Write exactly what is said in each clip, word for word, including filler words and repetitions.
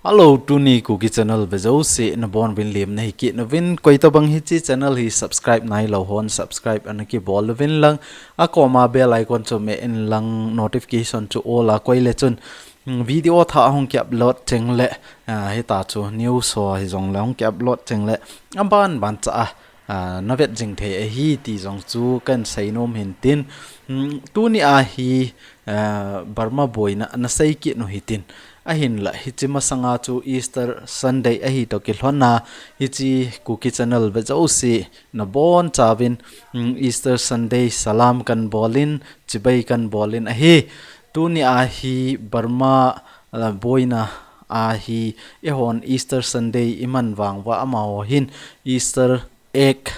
Hello, tuni Kuki channel vejouse nabonuvin lemna hikit uvin, koitabang hiche channel hi subscribe nailou hon subscribe ana kibol uvin lang, akoma bell icon chu meh in lang, notification chu all a koi le chun, mm, video thah hung ki upload cheng le, ah, hita chu news ho hijongle hung ki upload cheng le, aban ban cha a, ah, navet jing thei ahi ti jong chu kahin seinom hintin, mm, tuni a hi, ah, Burma boina ana sei kit u hitin. Ahinla, hiche masanga chu Easter Sunday ahi toh kilhon a, hiche Kuki channel vejouse nabonchauvin, mm, Easter Sunday salam kahin bolin, chibai kahin bolin ahi. Tuni a hi Burma, ah, boina a hi eihon Easter Sunday iman vang uva amaho hin Easter egg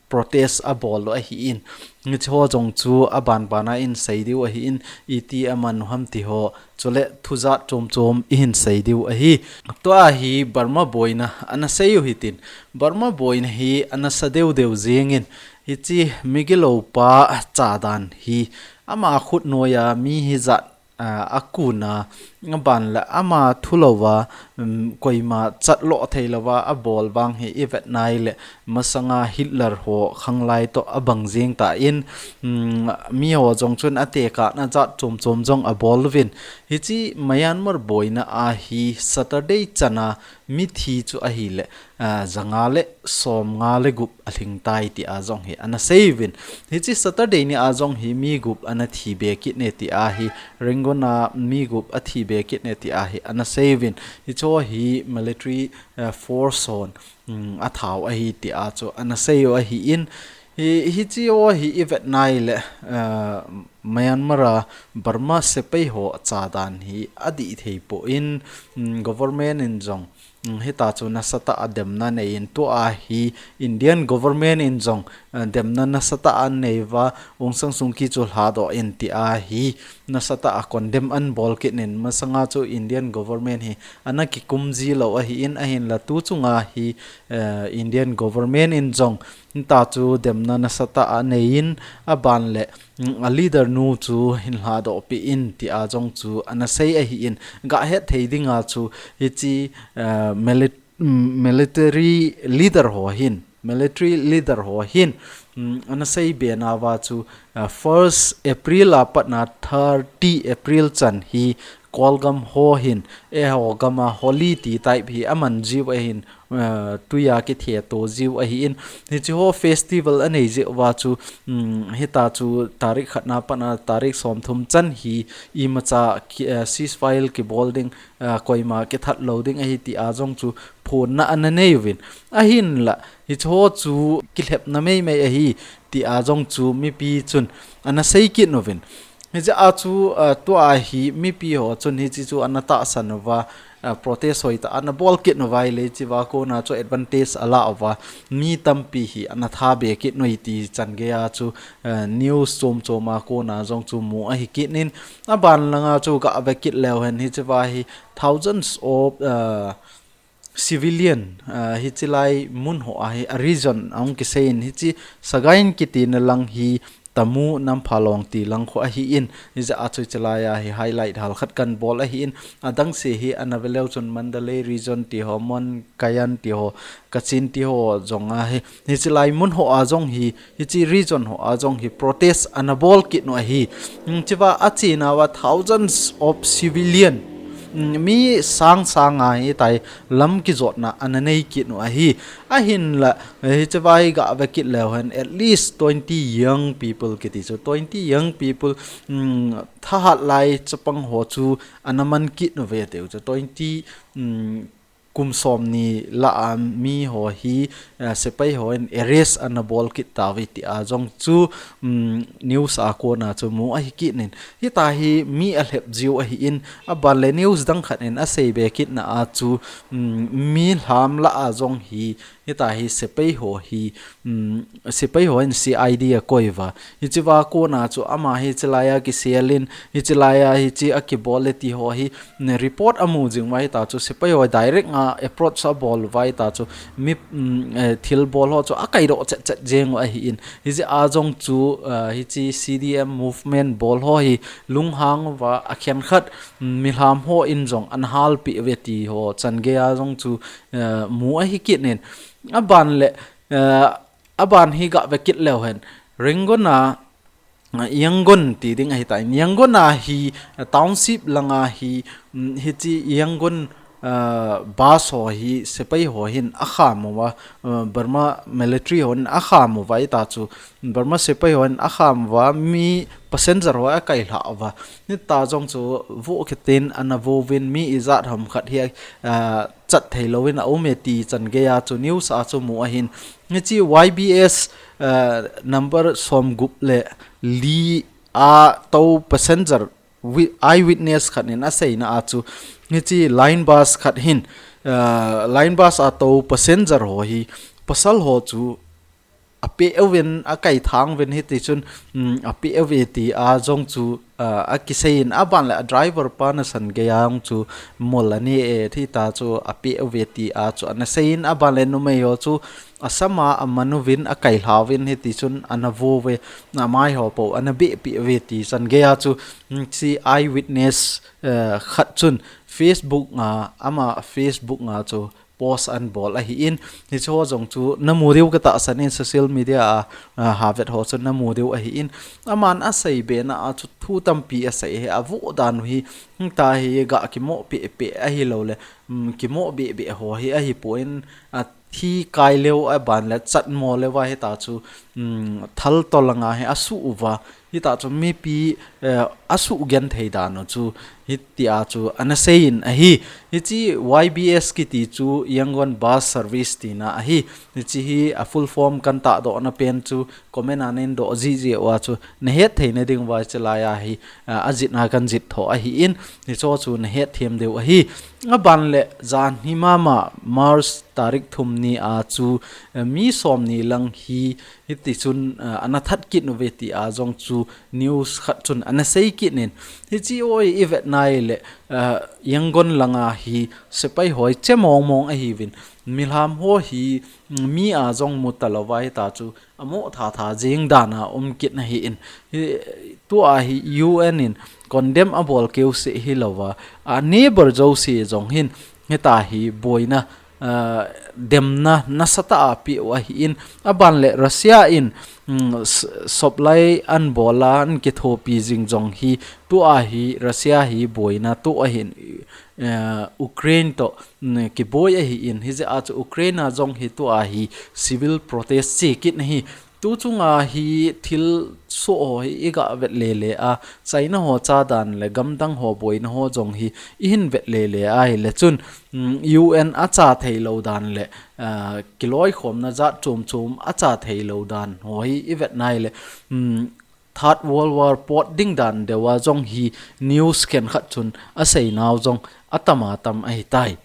protest abol u ahin. Hiche ho jong chu aban ban a ihin sei diu ahin, iti aman u ham ti ho, chule thu jat chom chom ihin sei diu ahi. Tua hi Burma boina ana sei u hitin. Burma boina hi ana sa deu deu jengin, hiche migilou pa cha dan hi ama khut noiya mi hijat, ah, akuna, aban le ama thulouva, um, koima chatlo theilouva abol vang hi ivet nai le, masanga Hitler ho khanglai toh abang jeng tan, um, miho jong chun atekahna jat chom chom jong abol uvin. Hiche Myanmar boina a hi Saturday chana mithi chu ahile, ah, janga le somnga le gup alhing tai tia jong hi ana sei uvin. Hiche Saturday ni a jong hi mi gup ana thi be kit ne tia hi, Rangoon a mi gup athi be kit ne tia hi ana sei uvin. Hiche ho hi military, ah, force hon, um, athau ahi tia chu ana sei u ahin. Hi, hiche ho hi ivet nai le, ah, Myanmar a Burma sepai ho cha dan hi adih thei poi, um, government in jong, um, hita chu nasatah a demna aneiyin, tua hi Indian government in jong, uh, demna nasatah a anei uva, Aung San Suu Kyi chu lhadoh in tia hi nasatah a condemn ana bol kit in, masanga chu Indian government hi ana kikum ji lou ahin, ahinla tu chunga hi, uh, Indian government in jong hita chu demna nasatah a aneiyin, aban le, mm, a leader nu chu hin lhadoh peh in tia jong chu ana sei ahin, gahet thei dinga chu hiche, eh, milit-, mm, military leader ho hin, military leader ho hin, mm, ana sei be nauva chu, eh, first April a patna thirty April chan hi Kawlgam ho hin, eiho gam a Holi ti type hi aman jiu ahin, eh, tuiya kithe to jiu ahin. Hiche ho festival anei jeh uva chu, um, hita chu tarik khat na patna tarik somthum chan hi imacha ki, eh, ceasefire kibol ding, eh, koima kithat lou ding ahi tia jong chu phonna ana nei uvin. Ahinla, hiche ho chu kilhepna mei mei ahi tia jong chu mipi chun ana sei kit uvin. Hijeh a chu, ah, tua hi mipi ho chun hiche chu ana tahsan uva, ah, protest hoitah ana bol kit uva ahile, hichea kona chu advantage ala uva, mi tampi hi ana tha be kit u ahi ti chan geiya chu, ah, news chom chom a kona jong chu mu ahi kit in, aban langa chu gave kit leu hen hichea hi thousands of, ah, civilian, ah, hiche lai mun ho a hi a region ahung kisei in, hiche Sagaing kiti na lang hi Tamu, Namphalong ti lang khu ahin, hijeh a chu hiche laiya hi highlight hal khat kahin bol ahin, adang se hi ana ve leu chun Mandalay region ti ho, Mon, Kayan ti ho, Kachin ti ho jong a hi, hiche lai mun ho a jong hi, hiche region ho a jong hi protest ana bol kit u ahi. Hmm, hichea ache nauva thousands of civilian, hmm, mi sang sang a hitia hi lam kijotna ana nei kit u ahi. Ahinla, eh, hichea hi gave kit leu hen at least twenty young people kiti chu, twenty young people, hmm, thahat lai chapang ho chu ana man kit uve tiu chu, twenty, hmm, kum somni lah a mi ho hi, eh, sepai hon arrest ana bol kit tauve tia jong chu, um, news a kona chu mu ahi kit in. Hita hi mi alhep jiu ahin, aban le news dang khat in asei be kitna a chu, um, mi lham lah a jong hi, hita hi sepai ho hi, um, sepai hon C I D akoi uva. Hichea kona chu ama hi hiche laiya kisel in, hiche laiya hiche akibol e ti ho hi, um, report amu jing uva hita chu sepai ho direct a approach a bol vai ta chu mi, mm, eh, thil bol ho chu a kai doh chet chet jeng u ahi in. Hi je a jong chu, eh, hi chi C D M movement bol ho hi lunghang va a khen khat, mm, mi lam ho in jong an hal pi ve ti ho chan gei a jong chu, eh, mu ahi kit nin. A ban le, eh, a ban hi ga ve kit leu hen. Rangoon a, ah, Yangon ti ding ahi ta in. Yangon a hi, ah, township langa hi, mm, hi chi Yangon, ah, bus ho hi sepai ho hin a kham uva, ah, Burma military ho hin a kham uva i ta chu Burma sepai ho hin a kham uva mi passenger ho a kai hla uva. Ni ta jong chu vo khe tin ana vo vin mi i jat ham khat hi, ah, chat thei lo in a um e ti chan gei a chu news a chu mu ahin. Ni chi Y B S, ah, number som gup le li a to passenger wi-, eyewitness khat in a seina a chu, hi chi line bus khat hin, ah, line bus a to passenger ho hi pasal ho chu a pe uvin a kai thang uvin hi ti chun, mm, a pe uve ti a jong chu, ah, a kisei in a ban le a driver pa na san gei a jong chu mol ani e thi ta chu a pe uve ti a chu ana sei in a ban le numei ho chu a sama a man uvin a kai hla uvin hi ti chun ana vo ve, na mai ho po ana be pi ve ti san gei a chu, mm, chi eyewitness, eh, khat chun Facebook nga, ama Facebook nga chu post an bol ahi in, hi chu ho jong chu na mu diu ka ta san in social media a, a, ha vet ho chu na mu diu ahi in, aman a sei be na a chu thu tampi a sei he a vo dan u hi, ta hi ga kimo pe pe ahi lo le, mm, kimo be be ho hi ahi po in, a thi kai leu a ban le chat mo leu va hi ta chu, mm, thal to langa hi a su uva, hi ta chu mipi, eh, a su gen thei dan u chu, hi ti a chu ana sei in ahi. Hi chi Y B S kiti chu Yangon Bus Service tina ahi. Hi chi hi a full form kan ta doh na pen chu comment a nen doh ji ji uva chu na het thei na ding uva chi lai a hi, ah, a jit na kan jit tho ahi in, hi cho chu na het them deu ahi. A ban le jan hi mama March tarik thum ni a chu, eh, mi som ni lang hi, hi ti chun, eh, ana that kit nu ve ti a jong chu news khat chun ana sei kit nin. Hi chi oi i vet nai le, eh, Yangon langa hi sepai hoi che mong mong ahi vin. Milam ho hi, mm, mi a jong mu ta lo vai ta chu a mo tha tha jing dan a um kit na hi in. Hi, tu a hi U N in condemn a bol keu se hi lo va. A neighbor jo se jong hin, hi ta hi boina, ah, demna nasa ta a pi u ahi in. A ban le Russia in, mm, s-, supply an bol a an kithopi jing jong hi, tu a hi Russia hi boina tu ahin, eh, Ukraine to, mm, kiboi ahi in. Hi je a chu Ukraine a jong hi tu a hi civil protest che kit na hi. Tu chunga hi thil so ho hi i ga vet le le a, China ho cha dan le gamdang ho boina ho jong hi i hin vet le le a hi le chun, mm, U N a cha thei lo dan le, ah, kiloi khomna jat chom chom a cha thei lo dan ho hi i vet nai le, mm, Third World War pot ding dan deu a jong hi news khen khat chun a sei nau jong a tam a tam ahi tai.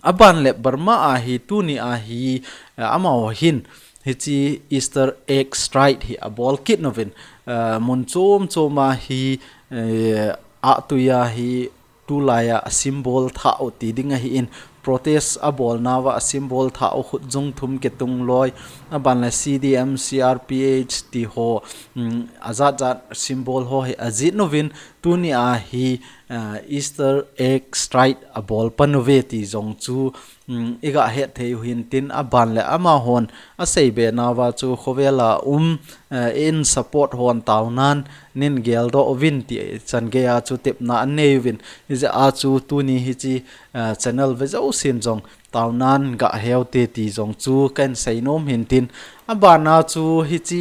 A ban le Burma a hi tuni a hi, eh, amaho hin hi chi Easter egg strike hi a bol kit nu vin, eh, mun chom chom a hi, eh, a tui a hi tu lai a symbol tha u ti ding ahi in protest a bol nau va a symbol tha u khut jung thum ke tung loi a ban le C D M, C R P H ti ho, mm, a jat jat symbol ho hi a jit nu vin tuni a hi, ah, Easter egg strike a bol pan u ve ti jong chu, mm, i ga het thei u hin tin a ban le amahon a sei be nau va chu khovel a um, eh, in support hon taunan nin gel doh u vin ti chan gei a chu tepna an nei u vin. Hi je a chu tuni hi chi, eh, channel ve jo sin jong taunan ga heu te ti jong chu kan sei nom hin tin a ban a chu hi chi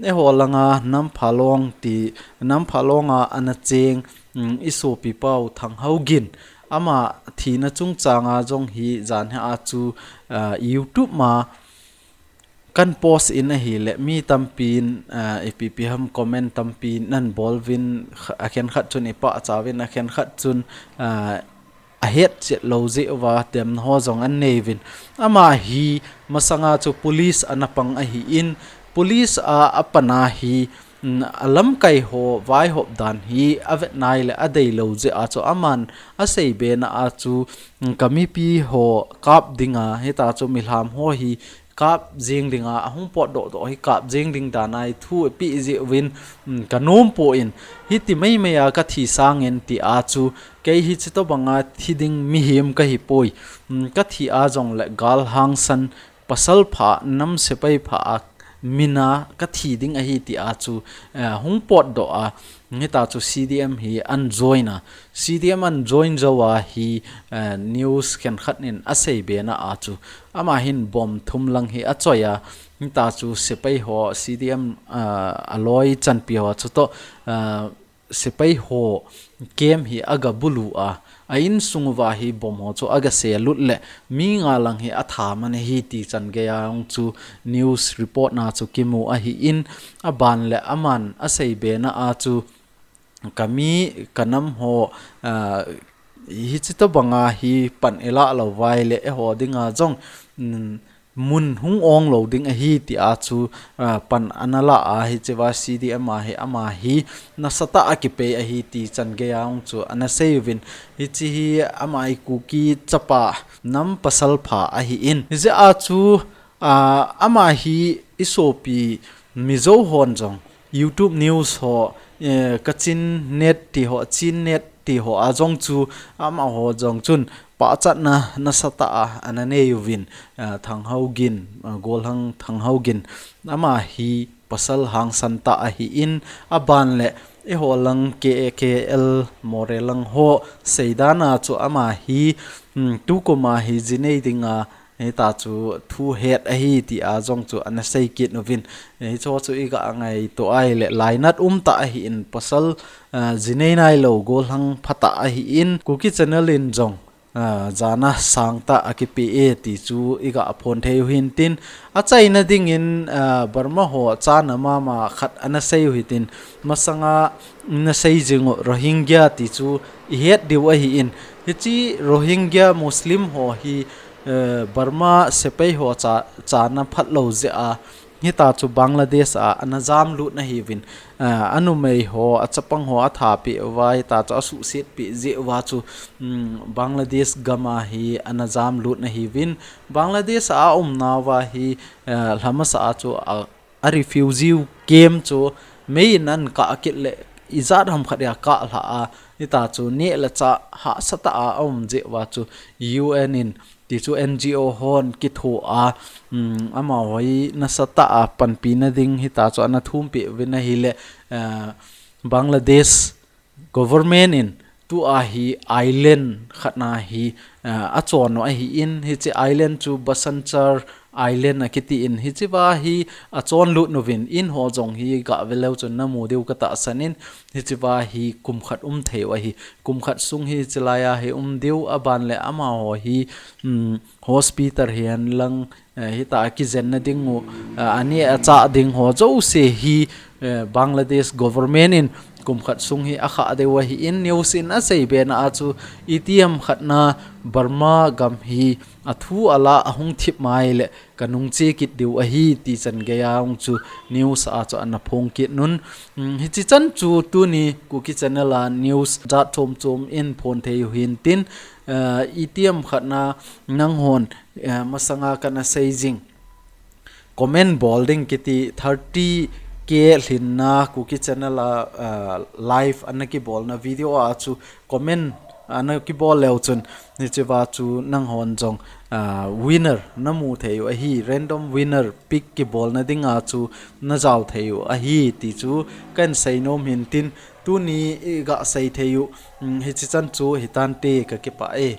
eiho langa Namphalong ti, Namphalong a ana cheng, mm, i sopi pau Thanghaogin ama thina chungchang a jong hi jan hi a chu, ah, YouTube ma kan post in ahi le mi tampi in, ah, ipi pi ham comment tampi nan bol vin kha-, a khen khat chun i pah cha vin a khen khat chun, ah, a het chet lo je uva tem ho jong an nei vin. Ama hi masanga chu police ana pang ahi in police a a pana hi mm, a lamkai ho vaihop dan hi a vet nai le a dei lo jeh a chu aman a sei bena a chu, mm, ka mipi ho kap dinga, hita chu milham ho hi kap jing dinga, a hung potdoh doh hi kap jing ding dan a i thu a pi jeh uvin, mm, ka nom poi. Hiti mai mai a ka thi sangin ti a chu, kei hi chutobanga thi ding mihem ka hi poi. Mm, ka thi a jong le gal hangsan, pasal pha, nam sepai pha a min a ka thi ding ahi ti a chu, eh, hung potdoh a, hita chu C D M hi an join a. C D M an join jou a hi, eh, news khenkhat in a sei bena a chu, ama hin bomb thum lang hi a choi a, hita chu sepai ho, C D M, eh, a loi chanpi ho chu toh, eh, sepai ho camp hi a ga bulu a, a insung uva hi bomb ho chu a ga se lut le mi nga lang hi a tha man ahi ti chan gei a hung chu news report na chu kimu ahi in, a ban le aman a sei bena a chu ka mi ka nam ho, ah, hi chutobanga hi pan i la lo vai le eiho dinga jong, mm, mun hung ong lo ding ahi ti a chu, ah, pan ana la a, hichea C D M a hi ama hi nasatah a kipei ahi ti chan gei a hung chu ana sei uvin. Hiche hi ama i Kuki chapa nam pasal pha ahi in. Hijeh a chu, ah, ama hi i sopi Mizo hon jong YouTube news ho, eh, Kachin Net ti ho, Chin Net ti ho a jong chu, amaho jong chun pachatna nasatah a ana nei uvin, ah, Thanghaogin, ah, Golhang Thanghaogin, ama hi pasal hangsan tah ahi in, a ban le eiho lang K A K L Moreh lang ho sei dan a chu ama hi, mm, tukum a hi ji nei dinga, hita chu thu het ahi ti a jong chu ana sei kit uvin. Hicho chu i ga ngaito a ahile lainat um tah ahi in, pasal, ah, ji nei nai lo, Golhang pha tah ahi in, Kuki Channel in jong, ah, jana sang tah a kipe e ti chu i ga phong thei u hin tin, a chaina dingin, ah, Burma ho chana mama khat ana sei u hitin, masanga na sei jing u Rohingya ti chu i het diu ahi in, hiche Rohingya Muslim ho hi, eh, Burma sepai ho cha, chana phat lo jeh a, hita chu Bangladesh a ana jam lut na hi uvin, ah, a numei ho, a chapang ho a tha peh uva, hita chu a suhset peh jeh uva chu, mm, Bangladesh gam a hi ana jam lut na hi uvin, Bangladesh a a um nauva hi, eh, lha masa a chu a, a refugee camp chu mei in an kah kit le ijat ham khat a kah lha a, hita chu neh le chah hahsa tah a a um jeh uva chu U N in ti chu N G O hon kitho a, um, amaho hi nasatah a panpi na ding hita chu ana thum peh uvin ahile, eh, Bangladesh government in tua hi island khat na hi, ah, a chon u ahi in, hiche island chu Bhasanchar Island a kiti in, hichea hi a chon lut uvin, in ho jong hi ga ve leu chun na mu diu ka tahsan in, hichea hi kum khat um thei u ahi, kum khat sung hi hiche lai a hi um diu, a ban le amaho hi, um, hospital hihen lang, eh, hita a kijen na ding u, eh, a neh a chah ding ho jouse hi, eh, Bangladesh government in kum khat sung hi a khah diu ahi in, news in a sei bena a chu itiham khat na Burma gam hi a thu a la a hung thip mai le ka nung che kit diu ahi ti chan gei a hung chu news a chu ana phong kit un. Um, hiche chan chu tuni Kuki Channel a news jat chom chom in phong thei u hin tin, eh, itiham khat na nang hon, eh, masanga kana sei jing. Comment bol ding kiti thirty K lhinna Kuki Channel a, ah, live ana kibolna video a chu comment ana kibol leu chun, hichea chu nang hon jong, ah, winner na mu thei u ahi, random winner pick kibolna dinga chu na jao thei u ahi ti chu kan sei nom hin tin, tuni i ga sei thei u, um, hiche chan chu hitante, ka kipah e.